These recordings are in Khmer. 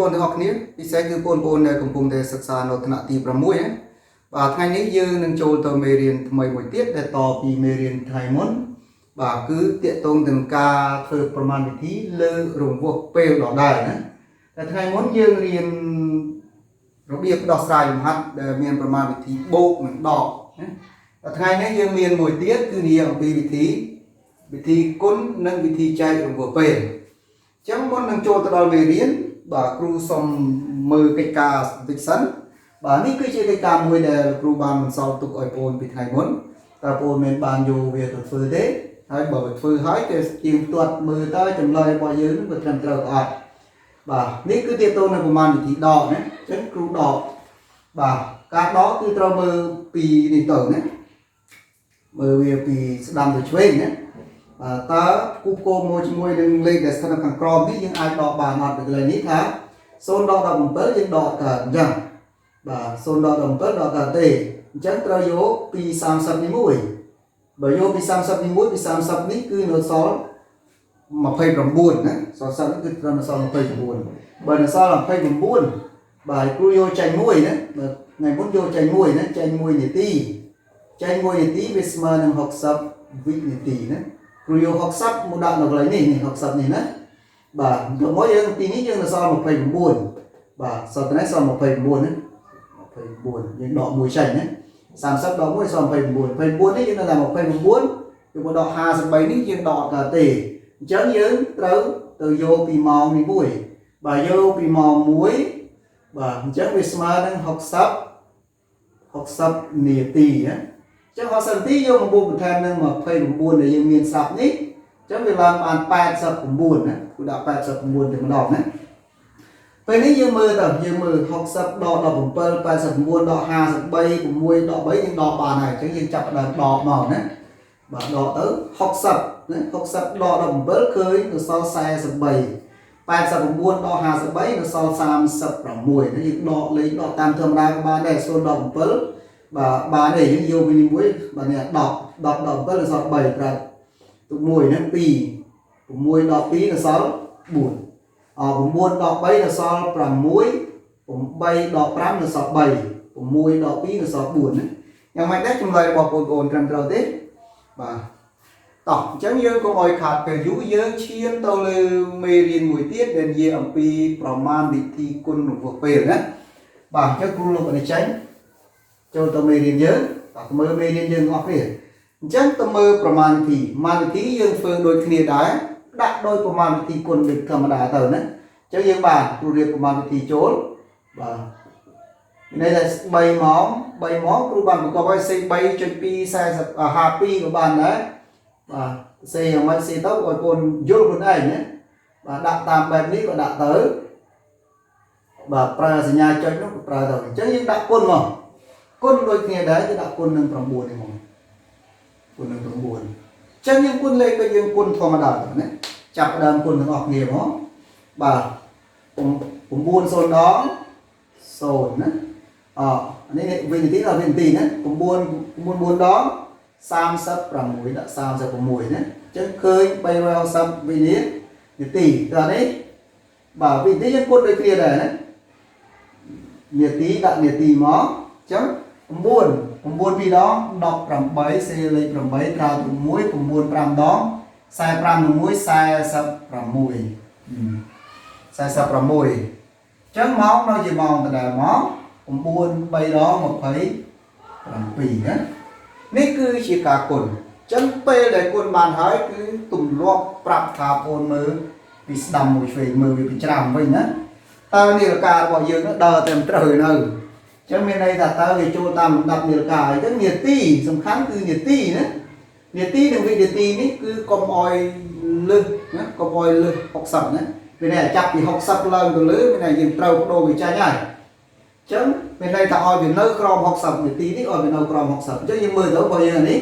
ប្អូនទាំងអស់គ្នាពិសេសគឺបងប្អូនដែលកំពុងតែសិក្សានៅថ្នាក់ទី6ណាបាទថ្ងៃនេះយើងនឹងចូលទៅមេរៀនថ្មីមួយទៀតដែលតពីមេរៀនថ្ងៃមុនបាទគឺទាក់ទងនឹងការធ្វើប្រមាណវិធីលើរង្វាស់ពេលដដែលណាតែថ្ងៃមុនយើងរៀនរបៀបដោះស្រាយលំហាត់ដែលមានប្រមាណវិធីបូកនិងដកណាតែថ្ងៃនេះយើងមានមួយទៀតគឺនិយាយអំពីវិធីគុណនិងវិធីចែករង្វាស់ពេល ចឹងមុននឹងចូលទៅដល់មេរៀនបាទគ្រូសុំមើលកិច្ចការបន្តិចសិនបាទនេះគឺជាកិច្ចការមួយដែលគ្រូបានបន្សល់ទុកឲ្យបងពីថ្ងៃមុនតើបងមានបានយកវាទៅធ្វើទេហើយបើធ្វើហើយគេទៀងទាត់មើលតើចម្លើយរបស់យើងនឹងវាត្រឹមត្រូវអត់បាទនេះគឺទាក់ទងនឹងប្រមាណវិធីដកណាអញ្ចឹងគ្រូដកបាទការដកគឺត្រូវមើលពីនេះទៅណាមើលវាពីស្ដាំទៅឆ្វេងណា បាទតើគូគោមួយជាមួយនឹងលេខដែលស្ថិតនៅខាងក្រោមនេះយើងអាចដកបានអត់នៅកន្លែងនេះថា0ដក17យើងដកកើតអញ្ចឹងបាទ0ដក17ដកកើតទេអញ្ចឹងត្រូវយកពី30នេះមួយបើយកពី30នេះមួយពី30នេះគឺនៅសល់29ណាសល់30នេះគឺត្រូវនៅសល់29បើនៅសល់29បាទគ្រូយកចាញ់មួយណាបើថ្ងៃមុនយកចាញ់មួយណាចាញ់1នាទីចាញ់1នាទីវាស្មើនឹង60វិនាទីណា គ្រូយក60មកដាក់នៅកន្លែងនេះនេះ60នេះណាបាទទៅមកយើងទីនេះយើងនៅសល់29បាទសល់តែនេះសល់29ណា29យើងដកមួយចេញណា30ដក1សល់29 29នេះយើងនៅតែ29យកមកដក53នេះយើងដកអត់កើតទេអញ្ចឹងយើងត្រូវទៅយកពីម៉ោងនេះមួយបាទយកពីម៉ោង1បាទអញ្ចឹងវាស្មើនឹង60នាទីណា ចឹង60នាទីយកមកបូកបន្ថែមនឹង29ដែលយើងមានស្រាប់នេះចឹងវាឡើងបាន89ណាគូដាក់89តែម្ដងណាពេលនេះយើងមើលទៅយើងមើល60ដក17 89ដក53 6ដក3យើងដកបានហើយអញ្ចឹងយើងចាប់ផ្ដើមដកមកណាបាទដកទៅ60ណា60ដក17ឃើញនៅសល់43 89ដក53នៅសល់36ណាយើងដកលេខដកតាមធម្មតាក៏បានដែរ0ដក7បាទបានទេយើងយកវិញមួយបាទនេះ10 10ដល់7នៅសល់3ប្រាប់ទុក1ហ្នឹង2 6ដល់2នៅសល់4អ9ដល់3នៅសល់6 8ដល់5នៅសល់3 6ដល់2នៅសល់4ណាយ៉ាងម៉េចដែរចម្លើយរបស់បងប្អូនត្រឹមត្រូវទេបាទតោះអញ្ចឹងយើងកុំឲ្យខាតពេលយូរយើងឈានទៅលើមេរៀនមួយទៀតដែលនិយាយអំពីប្រមាណវិធីគុណរង្វាស់ពេលណាបាទអញ្ចឹងគ្រូលោកអនិចេញ ចូលទៅមេរៀនយើងតោះមើលមេរៀនយើងអស់គ្នាអញ្ចឹងទៅមើលប្រមាណវិធីប្រមាណវិធីយើងធ្វើដូចគ្នាដែរដាក់ដោយប្រមាណវិធីគុណដូចធម្មតាទៅណាអញ្ចឹងយើងបានគ្រូរៀបប្រមាណវិធីចូលបាទមានន័យថា3ម៉ោង3ម៉ោងគ្រូបានប្រកបឲ្យ C 3.2 52ក៏បានដែរបាទ C យ៉ាងម៉េច C ទៅឲ្យកូនយល់ខ្លួនឯងណាបាទដាក់តាមបែបនេះក៏ដាក់ទៅបាទប្រើសញ្ញាចុចនោះក៏ប្រើទៅអញ្ចឹងយើងដាក់គុណមក គុណដូចគ្នាដែរគឺដាក់គុណនឹង9នេះមកគុណនឹង9អញ្ចឹងយើងគុណលេខក៏យើងគុណធម្មតាទៅណាចាប់ផ្ដើមគុណទាំងអស់គ្នាមកបាទ9 0ដង0ណាអនេះវិនាទីដល់វិនាទីណា9 9 4ដង36ដាក់36ណាអញ្ចឹងឃើញ360វិនាទីតើនេះបាទវិនាទីយើងគុណដូចគ្នាដែរណានាទីដាក់នាទីមកអញ្ចឹង9 9 2ដង18សេលេខ8ត្រាទៅ1 9 5ដង45នឹង1 46 46អញ្ចឹងម៉ោងនៅជាម៉ោងដដែលមក9 3ដង27ណានេះគឺជាការគុណអញ្ចឹងពេលដែលគុណបានហើយគឺទម្លាប់ប្រាប់ថាបងមើលពីស្ដាំមួយឆ្វេងមើលវាពីច្រាមវិញណាតើនាឡិការបស់យើងនោះដើរតែត្រូវនៅចឹងមានន័យថាតើវាចូលតាមលំដាប់នាឡិកាអញ្ចឹងនាទីសំខាន់គឺនាទីណានាទីនិងវិនាទីនេះគឺកុំអោយលើសណាកុំអោយលើស60ណាមានន័យថាចាប់ពី60ឡើងទៅលើមានន័យយើងត្រូវបដូរវាចាញ់ហើយអញ្ចឹងមានន័យថាឲ្យវានៅក្រោម60នាទីនេះឲ្យវានៅក្រោម60អញ្ចឹងយើងមើលទៅរបស់យើងនេះ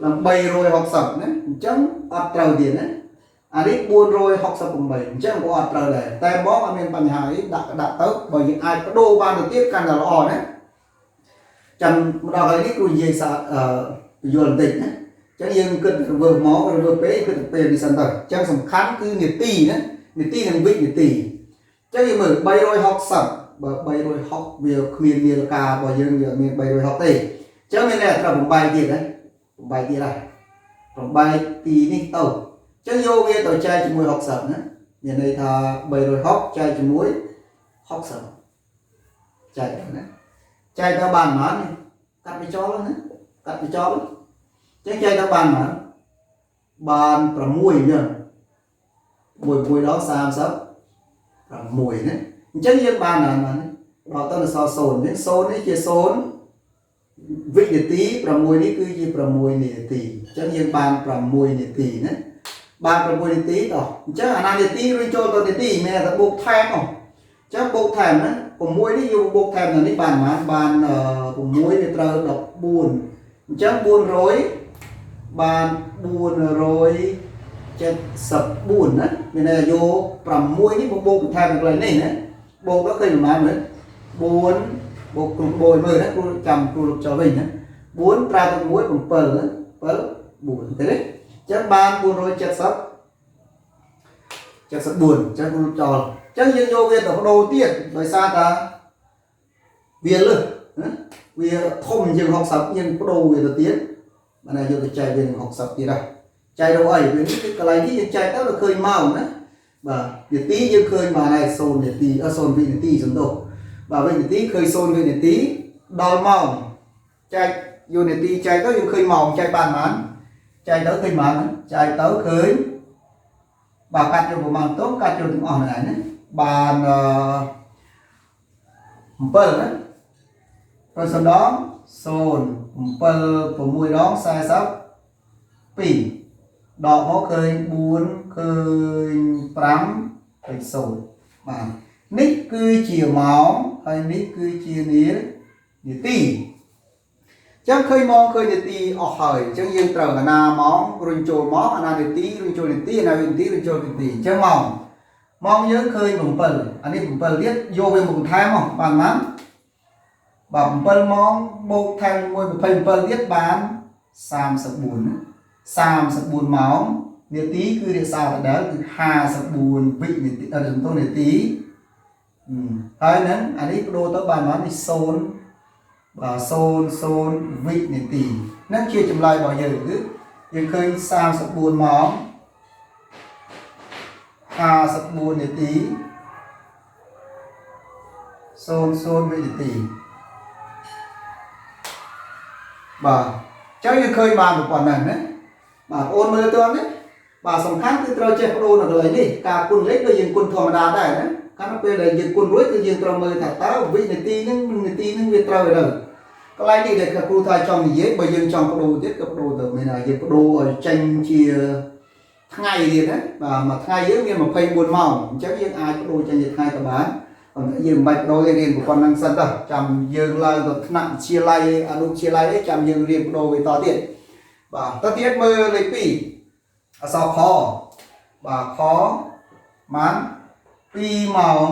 ឡើង360ណាអញ្ចឹងអត់ត្រូវទៀតណាអានេះ468អញ្ចឹងក៏អត់ត្រូវដែរតែមកអត់មានបញ្ហាអីដាក់ដាក់ទៅបើយើងអាចបដូរបានទៅទៀតកាន់តែល្អណាចាំមកដល់ហើយនេះគ្រូនិយាយសាអឺយល់បន្តិចណាអញ្ចឹងយើងគិតរវើមករវើពេលគិតទៅពេលនេះសិនទៅអញ្ចឹងសំខាន់គឺនាទីណានាទីនិងវិនាទីអ ចឹងយើងមើល360បើ360វាគ្មាននាឡិការបស់យើងវាមាន360ទេចឹងមានតែត្រូវបំបែកទៀតណាបំបែកទៀតហើយបំបែកពីនេះទៅចឹងយកវាទៅចែកជាមួយ60ណាមានន័យថា360ចែកជាមួយ60ចែកទៅណាចែកទៅបានប៉ុន្មានកាត់វាចោលណាកាត់វាចោលចឹងចែកទៅបានប៉ុន្មានបាន6ចឹង1 1ដល់36ណាអញ្ចឹងយើងបានប៉ុន្មានដល់ទៅសល់0អញ្ចឹង0នេះជា0វិនាទី6នេះគឺជា6នាទីអញ្ចឹងយើងបាន6នាទីណាបាន6នាទីតោះអញ្ចឹងអាណានាទីរុញចូលទៅនាទីមានតែបូកថែមអញ្ចឹងបូកថែមណា6នេះយកបូកថែមនៅនេះបានប៉ុន្មានបាន6វាត្រូវ14អញ្ចឹង400បាន474ណាមានន័យថាយក6នេះមកបូកបន្ថែមនៅកន្លែងនេះណាបូកទៅឃើញប្រហែលមើល4បូកគ្រូបូយមើលណាគ្រូចាំគ្រូលុបចោលវិញណា4ប្រើទៅ1 7ណា7 4ទេអញ្ចឹងបាន470 74អញ្ចឹងគ្រូចោលអញ្ចឹងយើងយកវាទៅបដូរទៀតដោយសារតាវាលើសណាវាធំជាង60យើងបដូរវាទៅទៀតបានយកទៅចែកវានឹង60ទៀតហើយចែករកអីវានេះគឺកន្លែងនេះយើងចែកទៅវាឃើញម៉ោងណាបាទនាទីយើងឃើញបានហើយ0នាទីអ0វិនាទីសំដៅបាទវិនាទីឃើញ0វិនាទីដល់ម៉ោងចែកយកនាទីចែកទៅយើងឃើញម៉ោងចែកបានប៉ុន្មានចែកទៅឃើញប៉ុន្មានចែកទៅឃើញបាទកាត់យកប្រមាណតោកាត់យកទាំងអស់ហ្នឹងឯងណាបានអឺ7ណាប្រសិនដង0 7 6ដង42ដកមកឃើញ4ឃើញ5ឃើញ0បាទនេះគឺជាម៉ោងហើយនេះគឺជានាទីចឹងឃើញម៉ោងឃើញនាទីអស់ហើយអញ្ចឹងយើងត្រូវអាណាម៉ោងរុញចូលម៉ោងអាណានាទីរុញចូលនាទីអាណាវិនាទីរុញចូលវិនាទីអញ្ចឹងម៉ោងម៉ោងយើងឃើញ7អានេះ7ទៀតយកវាមកបន្ថែមមកបានប៉ុន្មានបាទ7ម៉ោងបូកថែមជាមួយ27ទៀតបាន34ណា34ម៉ោងនាទីគឺរក្សាដដែលគឺ54វិនាទីអត់សំទោសនាទីហើយនឹងអានេះបដូរទៅបានប៉ុន្មាននេះ0បាទ00វិនាទីហ្នឹងជាចម្លើយរបស់យើងគឺយើងឃើញ34ម៉ោង54នាទី00វិនាទីបាទអញ្ចឹងយើងឃើញបានប៉ុណ្ណឹងណាបាទបងអូនមើលទៅណាបាទសំខាន់គឺត្រូវចេះបដូរនៅកន្លែងនេះការគុណលេខដូចយើងគុណធម្មតាដែរណាកាលពេលដែលយើងគុណរួចគឺយើងត្រូវមើលថាតើវិនាទីហ្នឹងនាទីហ្នឹងវាត្រូវទៅកន្លែងនេះដែលគ្រូថាចង់និយាយបើយើងចង់បដូរទៀតក៏បដូរទៅមានថាយើងបដូរឲ្យចេញជាថ្ងៃទៀតណាបាទមួយថ្ងៃយើងមាន24ម៉ោងអញ្ចឹងយើងអាចបដូរចេញជាថ្ងៃក៏បានប៉ុន្តែយើងមិនបាច់បដូរទេរៀនប្រព័ន្ធហ្នឹងសិនទៅចាំយើងឡើងទៅថ្នាក់វិទ្យាល័យអនុវិទ្យាល័យអីចាំយើងរៀនបដូរវាតទៀតបាទទៅទៀតមើលលេខ2អក្សរខបាទខបាន2ម៉ោង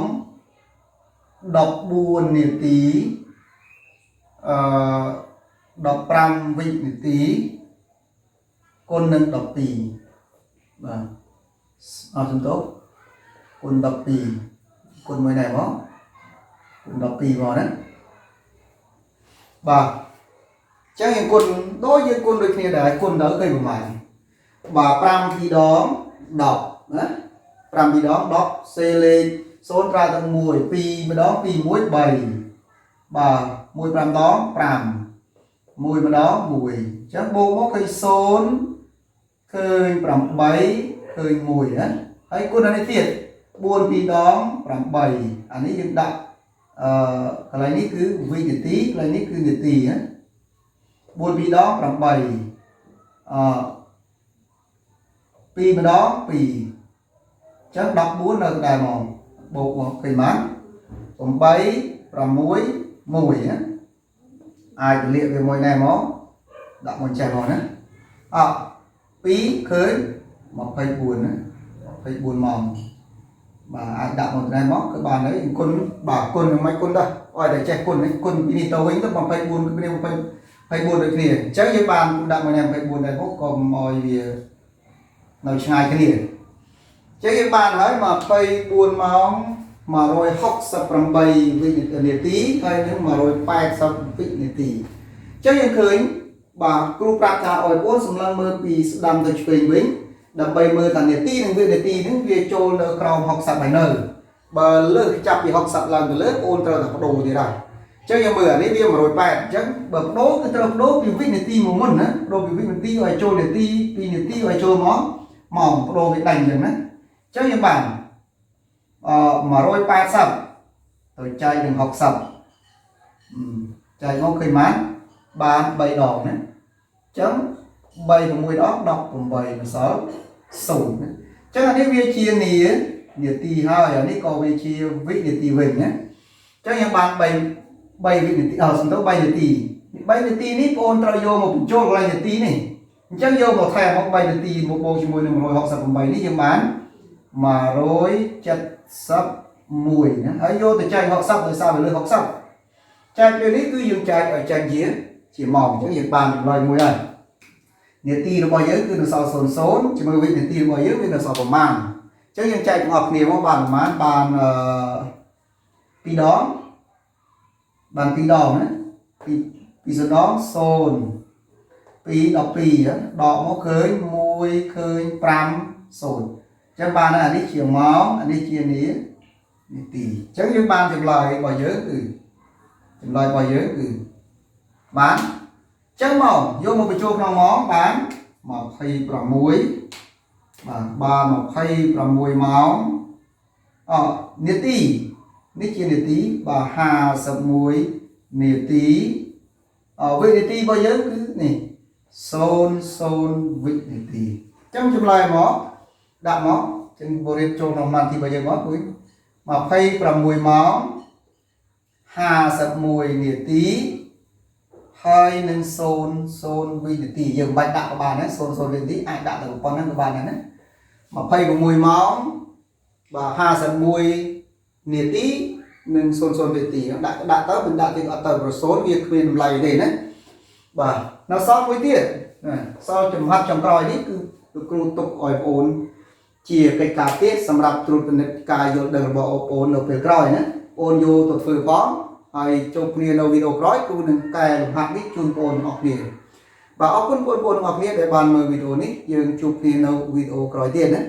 14នាទីអឺ15វិនាទីគុណនឹង12បាទអត់សំទោសគុណ12គុណមួយដែរមកគុណ12មកណាបាទចឹងយើងគុណដូចយើងគុណដូចគ្នាដែរគុណទៅឃើញប្រហែលបាទ5ពីរដង10ណា5ពីរដង10សេលេខ0ប្រើទៅ1 2ម្ដង2 1 3បាទ1 5ដង5 1ម្ដង1អញ្ចឹងបូកមកឃើញ0ឃើញ8ឃើញ1ណាហើយគុណអានេះទៀត4 2ដង8អានេះយើងដាក់អឺកន្លែងនេះគឺវិនាទីកន្លែងនេះគឺនាទីណា4 2ដង8អឺ2ម្ដង2អញ្ចឹង14នៅដដែលមកបូកមកឃើញបាន8 6 1ណាអាចលាកវាមួយណែមកដាក់មួយចេះមកណាអ2ឃើញ24ណា24ម៉ោងបាទអាចដាក់មកដែរមកគឺបានហើយគុណបាទគុណនឹងមិនគុណដែរឲ្យតែចេះគុណនេះគុណពីនេះទៅវិញទៅ24គឺគ្នា24ដូចគ្នាអញ្ចឹងយើងបានដាក់មក24ដែរមកកុំឲ្យវានៅឆ្ងាយគ្នាអញ្ចឹងយើងបានហើយ24ម៉ោង 168វិនាទីហើយនឹង180វិនាទីអញ្ចឹងយើងឃើញបាទគ្រូប្រាប់ថាឲ្យបងសម្លឹងមើលពីស្ដាំទៅឆ្វេងវិញដើម្បីមើលថានាទីនិងវិនាទីនឹងវាចូលនៅក្រោម60ហើយនៅបើលើសចាប់ពី60ឡើងទៅលើបងត្រូវតែបដូរទៀតហើយអញ្ចឹងយើងមើលអានេះវា180អញ្ចឹងបើបដូរគឺត្រូវបដូរពីវិនាទីមកមុនណាបដូរពីវិនាទីឲ្យចូលនាទីពីនាទីឲ្យចូលមកម៉ោងបដូរវាដាច់អញ្ចឹងណាអញ្ចឹងយើងបានអឺ180ទៅចែកនឹង60ចែកមកឃើញប៉ុន្មានបាន3ដងណាអញ្ចឹង3 6ដង18មិនសល់0ណាអញ្ចឹងអានេះវាជានាទីហើយអានេះក៏វាជាវិនាទីវិញណាអញ្ចឹងយើងបាន3 3វិនាទីអសំដៅ3នាទី3នាទីនេះបងអូនត្រូវយកមកបញ្ចូលកន្លែងនាទីនេះអញ្ចឹងយកមកថែមមក3នាទីមកបូកជាមួយនឹង168នេះយើងបាន171ណាហើយយកទៅចែក60ដោយសារវាលើ60ចែកពេលនេះគឺយើងចែកឲ្យចេញជាម៉ោងអញ្ចឹងយើងបានចម្លើយមួយហើយនាទីរបស់យើងគឺនៅសល់00ជាមួយវិនាទីរបស់យើងវានៅសល់ប្រមាណអញ្ចឹងយើងចែកទាំងអស់គ្នាមកបានប្រមាណបានអឺ2ដងបាន2ដងណា2 2ដង0 2 12ដកមកឃើញ1ឃើញ5 0អញ្ចឹងបានអានេះជាម៉ោងអានេះជានាទីអញ្ចឹងយើងបានចម្លើយរបស់យើងគឺចម្លើយរបស់យើងគឺបានអញ្ចឹងមកយកមកបញ្ចូលក្នុងម៉ោងបាន26បាទបាន26ម៉ោងអនាទីនេះជានាទីបាទ51នាទីអវិនាទីរបស់យើងគឺនេះ00វិនាទីអញ្ចឹងចម្លើយមកដាក់មកចឹងបរិបចូលក្នុងម៉ានទីរបស់យើងមកគឺ26ម៉ោង51នាទីហើយនឹង00វិនាទីយើងមិនបាច់ដាក់ក៏បានដែរ00វិនាទីអាចដាក់ទៅប៉ុណ្ណឹងក៏បានដែរណា26ម៉ោងបាទ51នាទីនិង00វិនាទីដាក់ដាក់ទៅមិនដាក់ទៀតអត់ទៅប្រសូនវាគ្មានតម្លៃទេណាបាទនៅសល់មួយទៀតសល់ចំហាត់ចុងក្រោយនេះគឺលោកគ្រូទុកឲ្យបងអូនជាកិច្ចការទៀតសម្រាប់ត្រួតពិនិត្យការយល់ដឹងរបស់បងប្អូននៅពេលក្រោយណាបងអូនយកទៅធ្វើផងហើយជួបគ្នានៅវីដេអូក្រោយគ្រូនឹងកែលំហាត់នេះជូនបងប្អូនទាំងអស់គ្នាបាទអរគុណបងប្អូនទាំងអស់គ្នាដែលបានមើលវីដេអូនេះយើងជួបគ្នានៅវីដេអូក្រោយទៀតណា។